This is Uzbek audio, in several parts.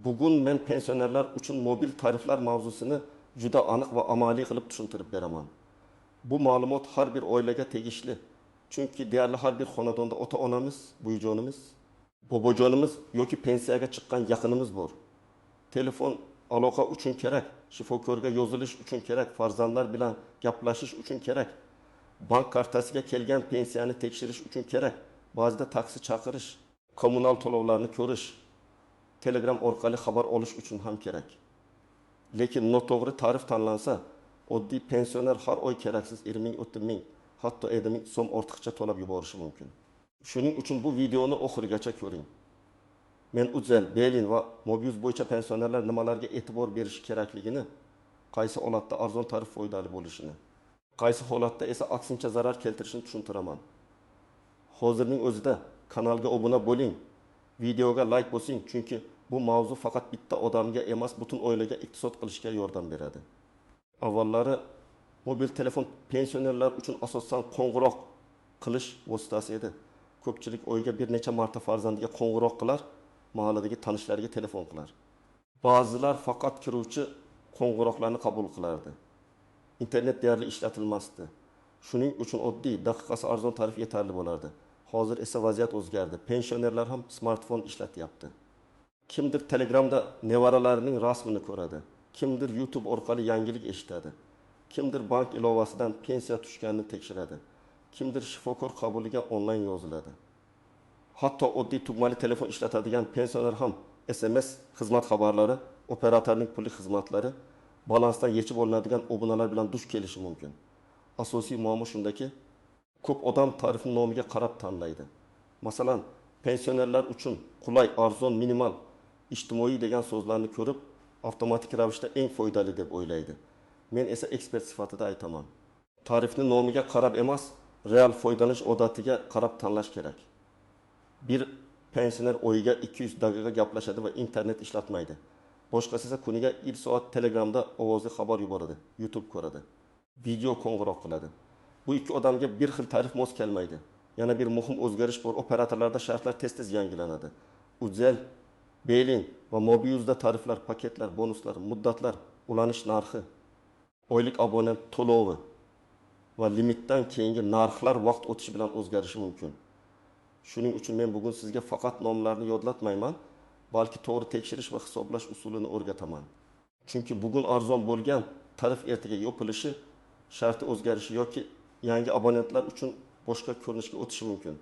Bugun men pensionerlar uchun mobil tariflar mavzusini juda aniq va amaliy qilib tushuntirib beraman. Bu ma'lumot har bir oilaga tegishli, chunki deyarli har bir xonadonda ota-onamiz, buvijonimiz, bobojonimiz yoki pensiyaga chiqqan yaqinimiz bor. Telefon aloqa uchun kerak, shifokorga yozilish uchun kerak, farzandlar bilan gaplashish uchun kerak, bank kartasiga kelgan pensiyani tekshirish uchun kerak, ba'zida taksi chaqirish, kommunal to'lovlarni ko'rish, Telegram orqali xabar olish uchun ham kerak. Lekin noto'g'ri tarif tanlansa, oddiy pensioner har oy keraksiz 20 ming, 30 ming, hatto 50 ming so'm ortiqcha to'lab yuborishi mumkin. Shuning uchun bu videoni oxirigacha ko'ring. Men Ucell, Beeline va Mobiuz bo'yicha pensionerlar nimalarga e'tibor berishi kerakligini, qaysi holatda arzon tarif foydali bo'lishini, qaysi holatda esa aksincha zarar keltirishini tushuntiraman. Hozirning o'zida kanalga obuna bo'ling, videoga like bosing, chunki bu mavzu faqat bitta odamga emas, butun oilaga iqtisod qilishga yordam beradi. Avvallari mobil telefon pensionerlar uchun asosan qo'ng'iroq qilish vositasi edi. Ko'pchilik oyga bir necha marta farzandiga qo'ng'iroq qilar, mahalladagi tanishlariga telefon qilar. Ba'zilar faqat kiruvchi qo'ng'iroqlarni qabul qilardi. Internet deyarli ishlatilmasdi. Shuning uchun oddiy, daqiqasi arzon tarif yetarli bo'lardi. Hozir esa vaziyat o'zgardi. Pensionerlar ham smartfon ishlatyapti. Kimdir Telegramda nevaralarining rasmini ko'radi. Kimdir YouTube orqali yangilik eshitadi. Kimdir bank ilovasidan pensiya tushganini tekshiradi. Kimdir shifokor qabuliga onlayn yoziladi. Hatto oddiy tugmali telefon ishlatadigan pensioner ham SMS xizmat xabarlari, operatorning pulli xizmatlari, balansdan yechib olinadigan obunalar bilan duch kelishi mumkin. Asosiy muammo shundaki, ko'p odam tarifni nomiga qarab tanlaydi. Masalan, pensionerlar uchun qulay, arzon, minimal, ijtimoiy degan so'zlarni ko'rib, avtomatik ravishda eng foydali deb o'ylaydi. Men esa ekspert sifatida aytaman. Tarifni nomiga qarab emas, real foydalanish odatiga qarab tanlash kerak. Bir pensioner oyiga 200 daqiqa gaplashadi va internet ishlatmaydi. Boshqasi esa kuniga 1 soat Telegramda ovozli xabar yuboradi, YouTube ko'radi, video qo'ng'iroq qiladi. Bu ikki odamga bir xil tarif mos kelmaydi. Yana bir muhim o'zgarish bor, operatorlarda shartlar tez-tez yangilanadi. Ucell, Beeline va Mobiuzda tariflar, paketlar, bonuslar, muddatlar, ulanish narxi, oylik abonent to'lovi va limitdan keyingi narxlar vaqt o'tishi bilan o'zgarishi mumkin. Shuning uchun men bugun sizga faqat nomlarni yodlatmayman, balki to'g'ri tekshirish va hisoblash usulini o'rgataman. Chunki bugun arzon bo'lgan tarif ertaga yopilishi, sharti o'zgarishi yoki yangi abonentlar uchun boshqa ko'rinishga o'tishi mumkin.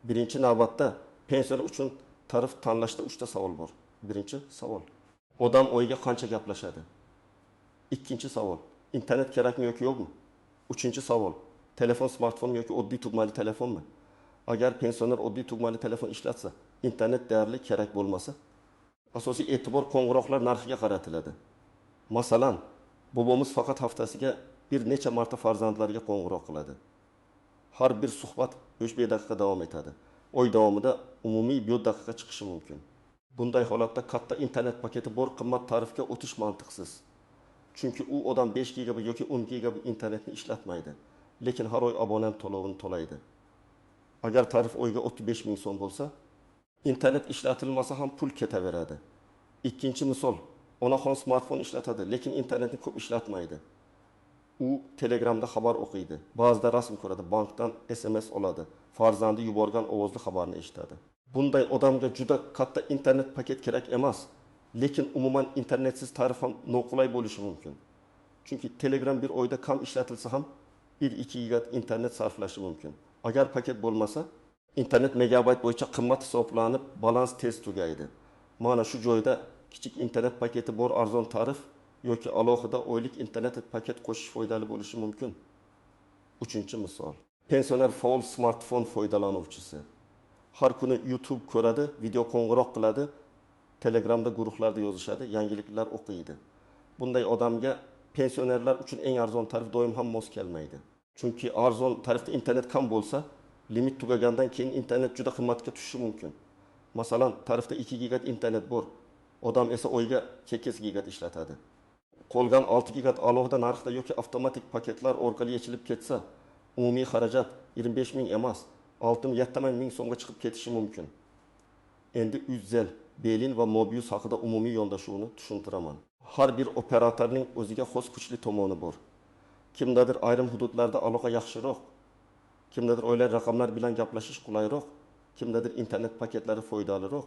Birinchi navbatda pensioner uchun tarif tanlashda 3 ta savol bor. Birinchi savol: odam oyiga qancha gaplashadi? Ikkinchi savol: internet kerakmi yoki yo'qmi? Uchinchi savol: telefon smartfonmi yoki oddiy tugmali telefonmi? Agar pensioner oddiy tugmali telefon ishlatsa, internet deyarli kerak bo'lmasa, asosiy e'tibor qo'ng'iroqlar narxiga qaratiladi. Masalan, bobomiz faqat haftasiga bir necha marta farzandlariga qo'ng'iroq qiladi. Har bir suhbat 5 daqiqa davom etadi. Oy davomida umumiy 1 daqiqa chiqishi mumkin. Bunday holatda katta internet paketi bor qimmat tarifga o'tish mantiqsiz. Chunki u odam 5 gigabayt yoki 10 gigabayt internetni ishlatmaydi, lekin har oy abonent to'lovini to'laydi. Agar tarif oyga 35 ming so'm bo'lsa, internet ishlatilmasa ham pul ketaveradi. Ikkinchi misol: onaxon smartfon ishlatadi, lekin internetni ko'p ishlatmaydi. U Telegramda xabar o'qiydi, ba'zida rasm ko'radi, bankdan SMS oladi, farzandi yuborgan ovozli xabarni eshitadi. Bunday odamga juda katta internet paket kerak emas, lekin umuman internetsiz tarif ham noqulay bo'lishi mumkin. Chunki Telegram bir oyda kam ishlatilsa ham 1-2 gigabayt internet sarflashi mumkin. Agar paket bo'lmasa, internet megabayt bo'yicha qimmat hisoblanib, balans tez tugaydi. Mana shu joyda kichik internet paketi bor arzon tarif yoki alohida oylik internet paket qo'shish foydali bo'lishi mumkin. Uchinchi misol: pensioner faol smartfon foydalanuvchisi. Har kuni YouTube ko'radi, video qo'ng'iroq qiladi, Telegramda guruhlarda yozishadi, yangiliklar o'qiydi. Bunday odamga pensionerlar uchun eng arzon tarif doim ham mos kelmaydi. Chunki arzon tarifda internet kam bo'lsa, limit tugagandan keyin internet juda qimmatga tushishi mumkin. Masalan, tarifda 2 gigabayt internet bor, odam esa oyga 8 gigabayt ishlatadi. Qolgan 6 gigabayt alohida narxda yoki avtomatik paketlar orqali yechilib ketsa, umumiy xarajat 25 ming emas, 6-7 ming so'mga chiqib ketishi mumkin. Endi Ucell, Beeline va Mobiuz haqida umumiy yondashuvni tushuntiraman. Har bir operatorning o'ziga xos kuchli tomoni bor. Kimdadir ayrim hududlarda aloqa yaxshiroq, kimdadir oilaviy raqamlar bilan gaplashish qulayroq, kimdadir internet paketlari foydaliroq,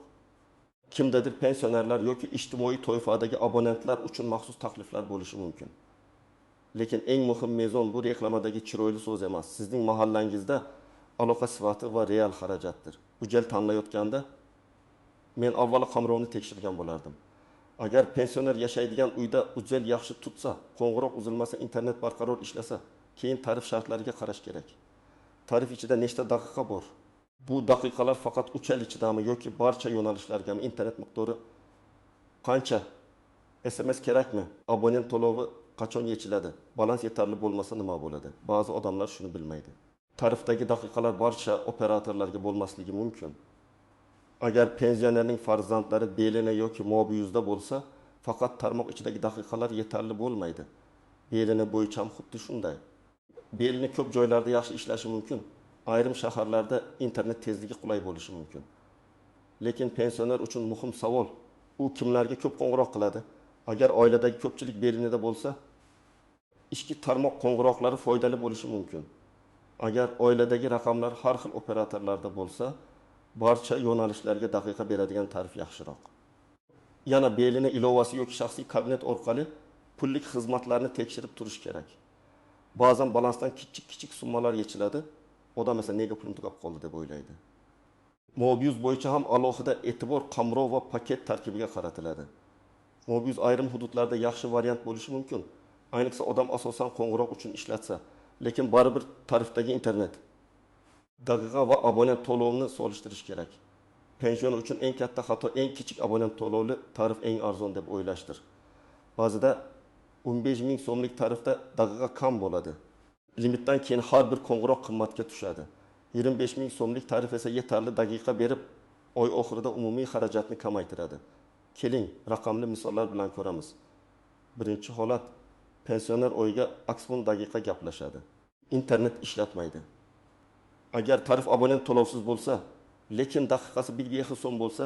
kimdadir pensionerlar yoki ijtimoiy toifadagi abonentlar uchun maxsus takliflar bo'lishi mumkin. Lekin eng muhim mezon bu reklamadagi chiroyli so'z emas. Sizning mahallangizda aloqa sifati va real xarajatdir. Ucell tanlayotganda men avvalo qamrovni tekshirgan bo'lardim. Agar pensioner yashaydigan uyda Ucell yaxshi tutsa, qo'ng'iroq uzilmasa, internet barqaror ishlasa, keyin tarif shartlariga qarash kerak. Tarif ichida nechta daqiqa bor? Bu daqiqalar faqat Ucell ichidami yoki barcha yo'nalishlargami? Internet miqdori qancha? SMS kerakmi? Abonent to'lovi qachon yechiladi? Balans yetarli bo'lmasa nima bo'ladi? Ba'zi odamlar shuni bilmaydi. Tarifdagi daqiqalar barcha operatorlarga bo'lmasligi mumkin. Agar pensionerning farzandlari Beeline yoki Mobiuzda bo'lsa, faqat tarmoq ichidagi daqiqalar yetarli bo'lmaydi. Beeline bo'yicha ham xuddi shunday. Beeline ko'p joylarda yaxshi ishlashi mumkin. Ayrim shaharlarda internet tezligi qulay bo'lishi mumkin. Lekin pensioner uchun muhim savol, u kimlarga ko'p qo'ng'iroq qiladi? Agar oiladagi ko'pchilik Beelineda bo'lsa, ichki tarmoq qo'ng'iroqlari foydali bo'lishi mumkin. Agar oiladagi raqamlar har xil operatorlarda bo'lsa, barcha yo'nalishlarga daqiqa beradigan tarif yaxshiroq. Yana Beeline ilovasi yoki shaxsiy kabinet orqali pullik xizmatlarni tekshirib turish kerak. Ba'zan balansdan kichik-kichik summalar yechiladi. Odam esa nega pulim tugab qoldi deb o'ylaydi. Mobiuz bo'yicha ham alohida e'tibor qamrov va paket tarkibiga qaratiladi. Mobiuz ayrim hududlarda yaxshi variant bo'lishi mumkin. Ayniqsa odam asosan qo'ng'iroq uchun ishlatsa, lekin baribir tarifdagi internet daqiqa va abonent to'lovini solishtirish kerak. Pensioner uchun eng katta xato eng kichik abonent to'lovli tarif eng arzon deb o'ylashdir. Ba'zida 15 ming so'mlik tarifda daqiqa kam bo'ladi. Limitdan keyin har bir qo'ng'iroq qimmatga tushadi. 25 ming so'mlik tarif esa yetarli daqiqa berib, oy oxirida umumiy xarajatni kamaytiradi. Keling, raqamli misollar bilan ko'ramiz. Birinchi holat, pensioner oyiga maksimum daqiqa gaplashadi. Internet ishlatmaydi. Agar tarif abonent to'lovsiz bo'lsa, lekin daqiqasi 1 so'm bo'lsa,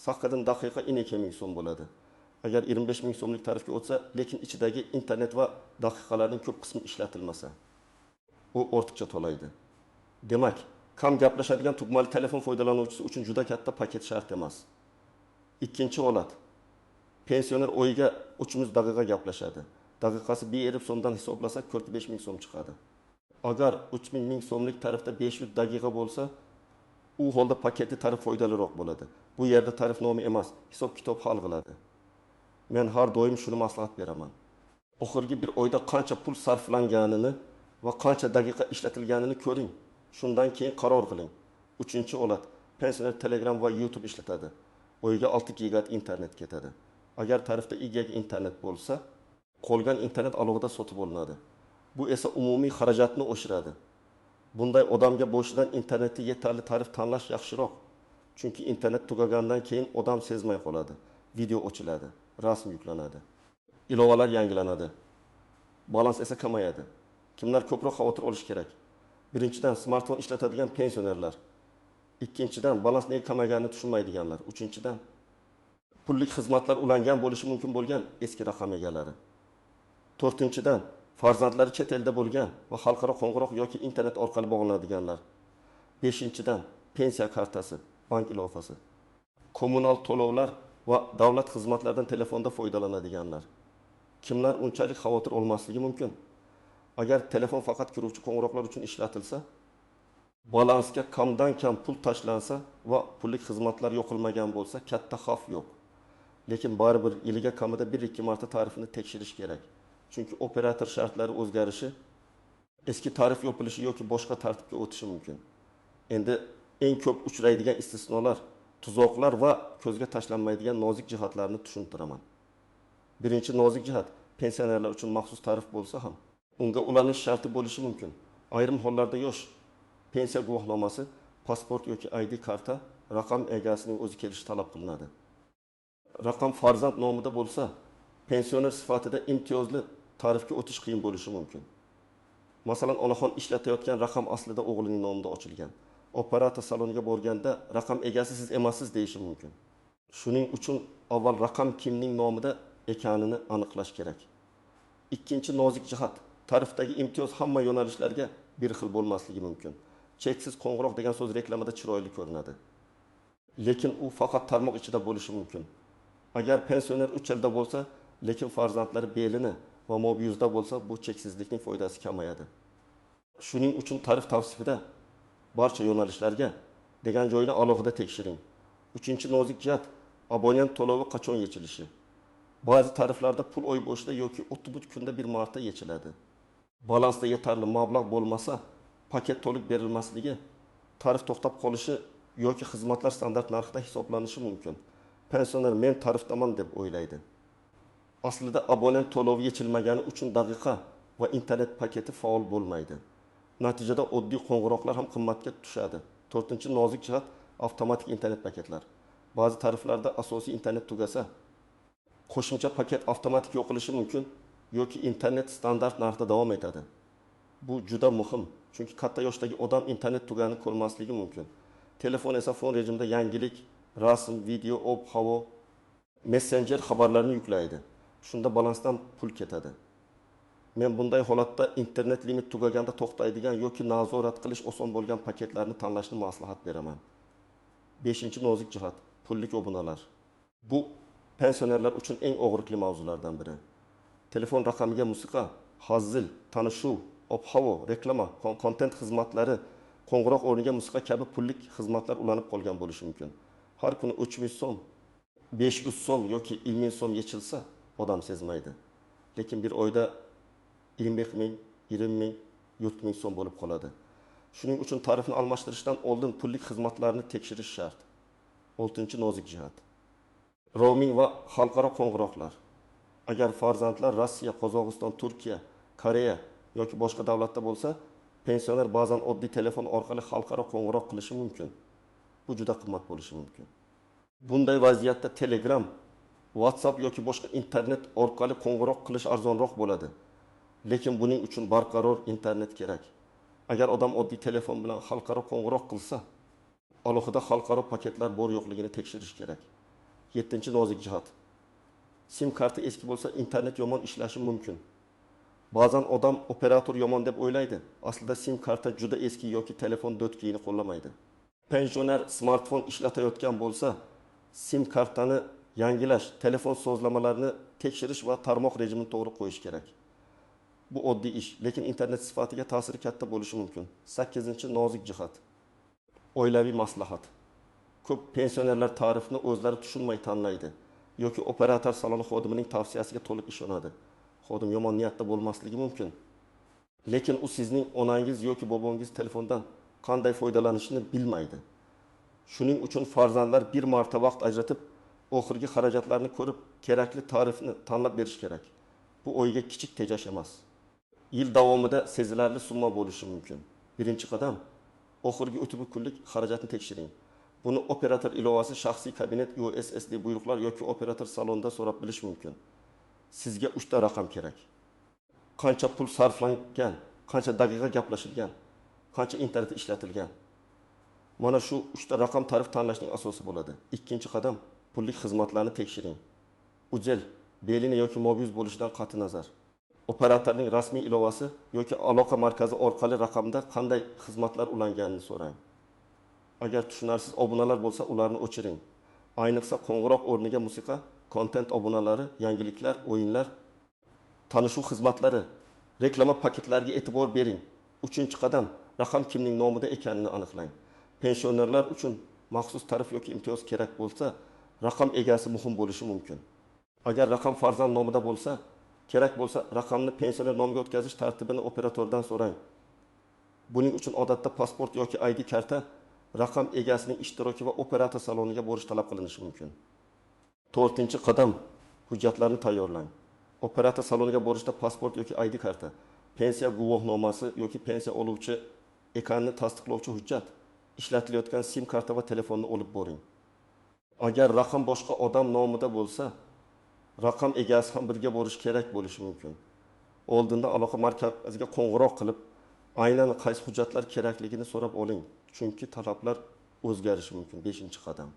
saqidan daqiqa 2 ming so'm bo'ladi. Agar 25 ming so'mlik tarifga o'tsa, lekin ichidagi internet va daqiqalarning ko'p qismi ishlatilmasa, u ortiqcha to'laydi. Demak, kam gaplashadigan tugmali telefon foydalanuvchisi uchun juda katta paket shart emas. Ikkinchi holat, pensioner oyiga 300 daqiqa gaplashadi. Daqiqasi 1 so'mdan hisoblasak 45 ming so'm chiqadi. Agar 3000 ming so'mlik tarifda 500 daqiqa bo'lsa, u holda paketli tarif foydaliroq bo'ladi. Bu yerda tarif nomi emas, hisob-kitob hal qiladi. Men har doim shuni maslahat beraman. Oxirgi bir oyda qancha pul sarflanganini va qancha daqiqa ishlatilganini ko'ring. Shundan keyin qaror qiling. Uchinchi holat, pensioner Telegram va YouTube ishlatadi. Oyiga 6 gigabayt internet ketadi. Agar tarifda 2 gig internet bo'lsa, qolgan internet alohida sotib olinadi. Bu esa umumiy xarajatni oshiradi. Bunday odamga boshidan internetda yetarli tarif tanlash yaxshiroq. Chunki internet tugagandan keyin odam sezmay qoladi. Video ochiladi, rasm yuklanadi, ilovalar yangilanadi. Balans esa kamayadi. Kimlar ko'proq xavotir olish kerak? Birinchidan, smartfon ishlatadigan pensionerlar. Ikkinchidan, balans nega kamayganini tushunmaydiganlar. Uchinchidan, pullik xizmatlar ulangan bo'lishi mumkin bo'lgan eski raqam egalari. To'rtinchidan, farzandlari chet elda bo'lgan va xalqaro qo'ng'iroq yoki internet orqali bog'lanadiganlar. Beshinchidan, pensiya kartasi, bank ilovasi, kommunal to'lovlar va davlat xizmatlaridan telefonda foydalanadiganlar. Kimlar unchalik xavotir olmasligi mumkin? Agar telefon faqat kiruvchi qo'ng'iroqlar uchun ishlatilsa, balansga kamdan kam pul tashlansa va pullik xizmatlar yo'qilmagan bo'lsa, katta xavf yo'q. Lekin baribir yiliga kamida 1-2 marta tarifini tekshirish kerak. Chunki operator shartlari o'zgarishi, eski tarif yopilishi yoki boshqa tartibga o'tishi mumkin. Endi eng ko'p uchraydigan istisnolar, tuzoqlar va ko'zga tashlanmaydigan nozik jihatlarni tushuntiraman. Birinchi nozik jihat, pensionerlar uchun maxsus tarif bo'lsa ham, unga ulanish sharti bo'lishi mumkin. Ayrim hollarda yosh pensiya guvohnomasi, pasport yoki ID karta raqam egasining o'zi kelishi talab qilinadi. Raqam farzand nomida bo'lsa, pensioner sifatida imtiyozli tarifga o'tish qiyin bo'lishi mumkin. Masalan, onaxon ishlatayotgan raqam aslida o'g'lining nomida ochilgan. Operator saloniga borganda raqam egasi siz emassiz deyishi mumkin. Shuning uchun avval raqam kimning nomida ekanini aniqlash kerak. Ikkinchi nozik jihat: tarifdagi imtiyoz hamma yo'nalishlarga bir xil bo'lmasligi mumkin. Cheksiz qo'ng'iroq degan so'z reklamada chiroyli ko'rinadi. Lekin u faqat tarmoq ichida bo'lishi mumkin. Agar pensioner Ucellda bo'lsa, lekin farzandlari Beeline va Mobiuzda bo'lsa, bu cheksizlikning foydasi kamayadi. Shuning uchun tarif tavsifida "barcha yo'nalishlarga" degan joyni alohida tekshiring. Uchinchi nozik jihat: abonent to'lovi qachon yechilishi. Ba'zi tariflarda pul oy boshida yoki 33 kunda bir marta yechiladi. Balansda yetarli mablag' bo'lmasa, paket to'liq berilmasligi, tarif to'xtab qolishi yoki xizmatlar standart narxda hisoblanishi mumkin. Pensioner "men tarifdaman" deb o'ylaydi. Aslida abonent to'lovi yechilmagani uchun daqiqa va internet paketi faol bo'lmaydi. Natijada oddiy qo'ng'iroqlar ham qimmatga tushadi. To'rtinchi nozik jihat: avtomatik internet paketlar. Ba'zi tariflarda asosiy internet tugasa, qo'shimcha paket avtomatik yoqilishi mumkin yoki internet standart narxda davom etadi. Bu juda muhim, chunki katta yoshdagi odam internet tuganini ko'rmasligi mumkin. Telefon esa fon rejimida yangilik, rasm, video, ob-havo, messenjer xabarlarini yuklaydi. Shunda balansdan pul ketadi. Men bunday holatda internet limit tugaganda to'xtaydigan yoki nazorat qilish oson bo'lgan paketlarni tanlashni maslahat beraman. Beshinchi nozik jihat: pullik obunalar. Bu pensionerlar uchun eng og'riqli mavzulardan biri. Telefon raqamiga musiqa, hazil, tanishuv, ob-havo, reklama, kontent xizmatlari, qo'ng'iroq o'rniga musiqa kabi pullik xizmatlar ulanib qolgan bo'lishi mumkin. Har kuni 3000 so'm, 500 so'm yoki 1000 so'm yechilsa, odam sezmaydi. Lekin bir oyda 25 ming, 20 ming, 100 ming so'm bo'lib qoladi. Shuning uchun tarifni almashtirishdan oldin pullik xizmatlarni tekshirish shart. Oltinchi nozik jihat: roaming va xalqaro qo'ng'iroqlar. Agar farzandlar Rossiya, Qozog'iston, Turkiya, Koreya yoki boshqa davlatda bo'lsa, pensioner ba'zan oddiy telefon orqali xalqaro qo'ng'iroq qilishi mumkin. Bu juda qimmat bo'lishi mumkin. Bunday vaziyatda Telegram, WhatsApp yoki boshqa internet orqali qo'ng'iroq qilish arzonroq bo'ladi. Lekin buning uchun barqaror internet kerak. Agar odam oddiy telefon bilan xalqaro qo'ng'iroq qilsa, alohida xalqaro paketlar bor yo'qligini tekshirish kerak. Yettinchi nozik jihat: SIM karta eski bo'lsa, internet yomon ishlashi mumkin. Ba'zan odam operator yomon deb o'ylaydi. Aslida SIM karta juda eski yoki telefon 4G'ni qo'llamaydi. Pensioner smartfon ishlatayotgan bo'lsa, SIM kartani yangilash, telefon sozlamalarini tekshirish va tarmoq rejimini to'g'ri qo'yish kerak. Bu oddiy ish, lekin internet sifatiga ta'siri katta bo'lishi mumkin. Sakkizinchi nozik jihat: oilaviy maslahat. Ko'p pensionerlar tarifni o'zlari tushunmay tanlaydi yoki operator saloni xodimining tavsiyasiga to'liq ishonadi. Xodim yomon niyatda bo'lmasligi mumkin. Lekin u sizning onangiz yoki bobongiz telefondan qanday foydalanishini bilmaydi. Shuning uchun farzandlar bir marta vaqt ajratib, oxirgi xarajatlarni ko'rib, kerakli tarifni tanlab berish kerak. Bu oyga kichik tejash emas. Yil davomida sezilarli summa bo'lishi mumkin. Birinchi qadam: oxirgi 30 kunlik xarajatni tekshiring. Buni operator ilovasi, shaxsiy kabinet, USSD buyruqlar yoki operator salonida so'rab bilish mumkin. Sizga 3 ta raqam kerak. Qancha pul sarflangan, qancha daqiqa gaplashilgan, qancha internet ishlatilgan. Mana shu 3 ta raqam tarif tanlashning asosi bo'ladi. Ikkinchi qadam: pullik xizmatlarni tekshiring. Ucell, Beeline yoki Mobiuz bo'lishidan qat'i nazar, operatorning rasmiy ilovasi yoki aloqa markazi orqali raqamda qanday xizmatlar ulanganini so'rang. Agar tushunarsiz obunalar bo'lsa, ularni o'chiring. Ayniqsa qo'ng'iroq o'rniga musiqa, kontent obunalari, yangiliklar, o'yinlar, tanishuv xizmatlari, reklama paketlariga e'tibor bering. Uchinchi qadam: raqam kimning nomida ekanini aniqlang. Pensionerlar uchun maxsus tarif yoki imtiyoz kerak bo'lsa, raqam egasi muhim bo'lishi mumkin. Agar raqam farzand nomida bo'lsa, kerak bo'lsa raqamni pensioner nomiga o'tkazish tartibini operatordan so'rang. Buning uchun odatda pasport yoki ID karta, raqam egasining ishtiroki va operator saloniga borish talab qilinishi mumkin. To'rtinchi qadam: hujjatlarni tayyorlang. Operator saloniga borishda pasport yoki ID karta, pensiya guvohnomasi yoki pensiya oluvchi ekanini tasdiqlovchi hujjat, ishlatilayotgan SIM karta va telefonni olib boring. Agar raqam boshqa odam nomida bo'lsa, raqam egasi ham birga borish kerak bo'lishi mumkin. Oldindan aloqa markaziga qo'ng'iroq qilib, aynan qaysi hujjatlar kerakligini so'rab oling, chunki talablar o'zgarishi mumkin. Beshinchi qadam: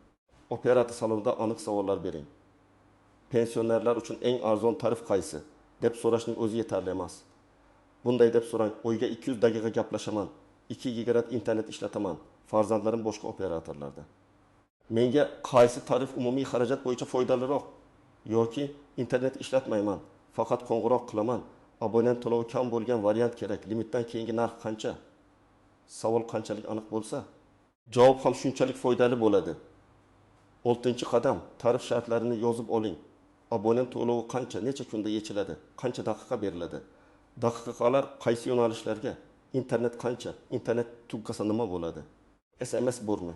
Operator salonida aniq savollar bering. Pensionerlar uchun eng arzon tarif qaysi, deb so'rashning o'zi yetarli emas. Bunday deb so'rang: Oyiga 200 daqiqa gaplashaman, 2 GB internet ishlataman, farzandlarim boshqa operatorlarda. Menga qaysi tarif umumiy xarajat bo'yicha foydaliroq? Yoki internet ishlatmayman, faqat qo'ng'iroq qilaman, abonent to'lovi kam bo'lgan variant kerak, limitdan keyingi narx qancha? Savol qanchalik aniq bo'lsa, javob ham shunchalik foydali bo'ladi. 6-qadam. Tarif shartlarini yozib oling. Abonent to'lovi qancha, necha kunda yechiladi, qancha daqiqa beriladi? Daqiqalar qaysi yo'nalishlarga? Internet qancha? Internet tugasa nima bo'ladi? SMS bormi?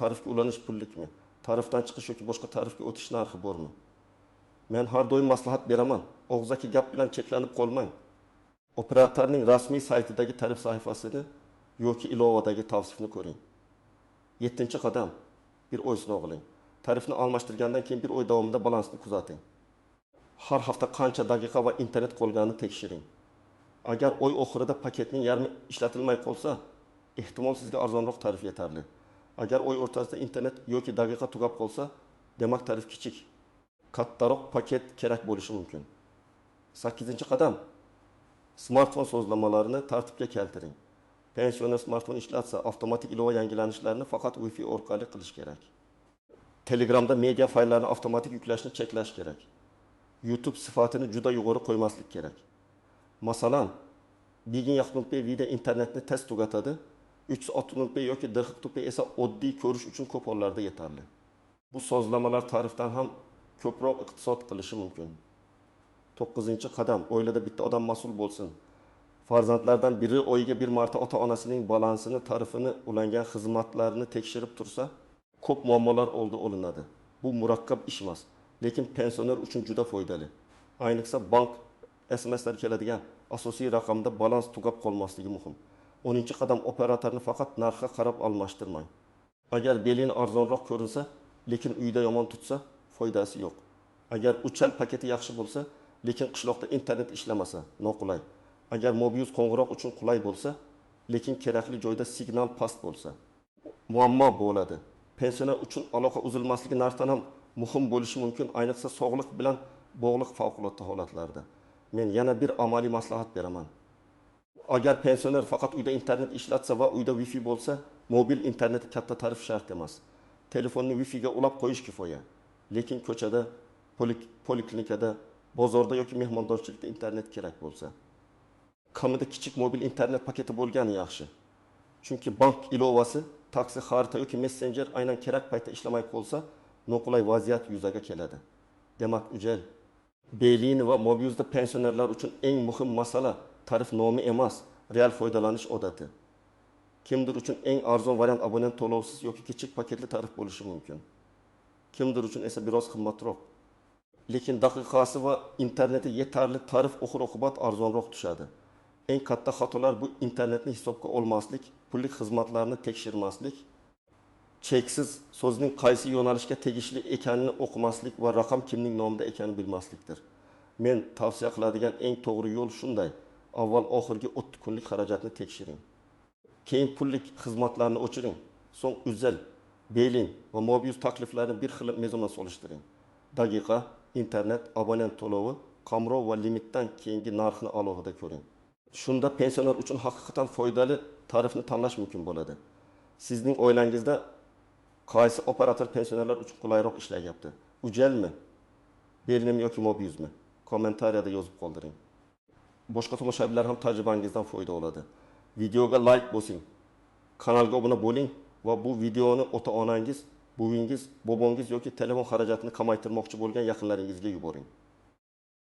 Tarifga ulanish pullikmi? Tarifdan chiqish yoki boshqa tarifga o'tish narxi bormi? Men har doim maslahat beraman. Og'zaki gap bilan cheklanib qolmang. Operatorning rasmiy saytidagi tarif sahifasini yoki ilovadagi tavsifni ko'ring. 7-qadam. Bir oy sinov qiling. Tarifni almashtirgandan keyin bir oy davomida balansni kuzating. Har hafta qancha daqiqa va internet qolganini tekshiring. Agar oy oxirida paketning yarmi ishlatilmay qolsa, ehtimol sizga arzonroq tarif yetarli. Agar oy o'rtasida internet yoki daqiqa tugab qolsa, demak tarif kichik. Kattaroq paket kerak bo'lishi mumkin. 8-qadam. Smartfon sozlamalarini tartibga keltiring. Pensioner smartfon ishlatsa, avtomatik ilova yangilanishlarini faqat Wi-Fi orqali qilish kerak. Telegramda media fayllarni avtomatik yuklashni cheklash kerak. YouTube sifatini juda yuqori qo'ymaslik kerak. Masalan, 1080p video internetni tez tugatadi, 360p yoki 440p esa oddiy ko'rish uchun ko'p hollarda yetarli. Bu sozlamalar tarifdan ham ko'proq iqtisod qilishi mumkin. 9-qadam. Oilada bitta odam mas'ul bo'lsin. Farzandlardan biri oyiga bir marta ota-onasining balansini, tarifini, ulangan xizmatlarini tekshirib tursa, ko'p muammolar oldi olinadi. Bu murakkab ish emas, lekin pensioner uchun juda foydali. Ayniqsa bank SMSlar keladigan asosiy raqamda balans tugab qolmasligi muhim. 10-qadam. Operatorni faqat narxga qarab almashtirmang. Agar Beeline arzonroq ko'rinsa, lekin uyda yomon tutsa, foydasi yo'q. Agar Ucell paketi yaxshi bo'lsa, lekin qishloqda internet ishlamasa, noqulay. Agar Mobiuz qo'ng'iroq uchun qulay bo'lsa, lekin kerakli joyda signal past bo'lsa, muammo bo'ladi. Pensioner uchun aloqa uzilmasligi narxdan ham muhim bo'lishi mumkin, ayniqsa sog'liq bilan bog'liq favqulodda holatlarda. Men yana bir amaliy maslahat beraman. Agar pensioner faqat uyda internet ishlatsa va uyda Wi-Fi bo'lsa, mobil internet katta tarif shart emas. Telefonni Wi-Figa ulab qo'yish kifoya. Lekin ko'chada, poliklinikada, bozorda yoki mehmondorchilikda internet kerak bo'lsa, kamida kichik mobil internet paketi bo'lgani yaxshi. Chunki bank ilovasi, taksi, xarita yoki messenjer aynan kerak paytda ishlamay qolsa, noqulay vaziyat yuzaga keladi. Demak, Ucell, Beeline va Mobiuzda pensionerlar uchun eng muhim masala tarif nomi emas, real foydalanish odati. Kimdir uchun eng arzon variant abonent to'lovsiz yoki kichik paketli tarif bo'lishi mumkin. Kimdir uchun esa biroz qimmatroq. Lekin daqiqasi va interneti yetarli tarif oxir-oqibat arzonroq tushadi. Eng katta xatolar bu internetni hisobga olmaslik, pullik xizmatlarni tekshirmaslik, cheksiz so'zning qaysi yo'nalishga tegishli ekanini o'qimaslik va raqam kimning nomida ekanini bilmaslikdir. Men tavsiya qiladigan eng to'g'ri yo'l shunday. Avval oxirgi 30 kunlik xarajatni tekshiring. Keyin pullik xizmatlarni o'chiring. So'ng Ucell, Beeline va Mobiuz takliflarini bir xil mezonga solishtiring. Daqiqa, internet, abonent to'lovi, qamrov va limitdan keyingi narxni alohida ko'ring. Shunda pensioner uchun haqiqatan foydali tarifni tanlash mumkin bo'ladi. Sizning oilangizda qaysi operator pensionerlar uchun qulayroq ishlayapti? Ucellmi, Beelinemi yoki Mobiuzmi? Kommentariyada yozib qoldiring. Boshqa tomoshabinlar ham tajribangizdan foyda oladi. Videoga like bosing, kanalga obuna bo'ling va bu videoni ota-onangiz, buvingiz, bobongiz yoki telefon xarajatini kamaytirmoqchi bo'lgan yaqinlaringizga yuboring.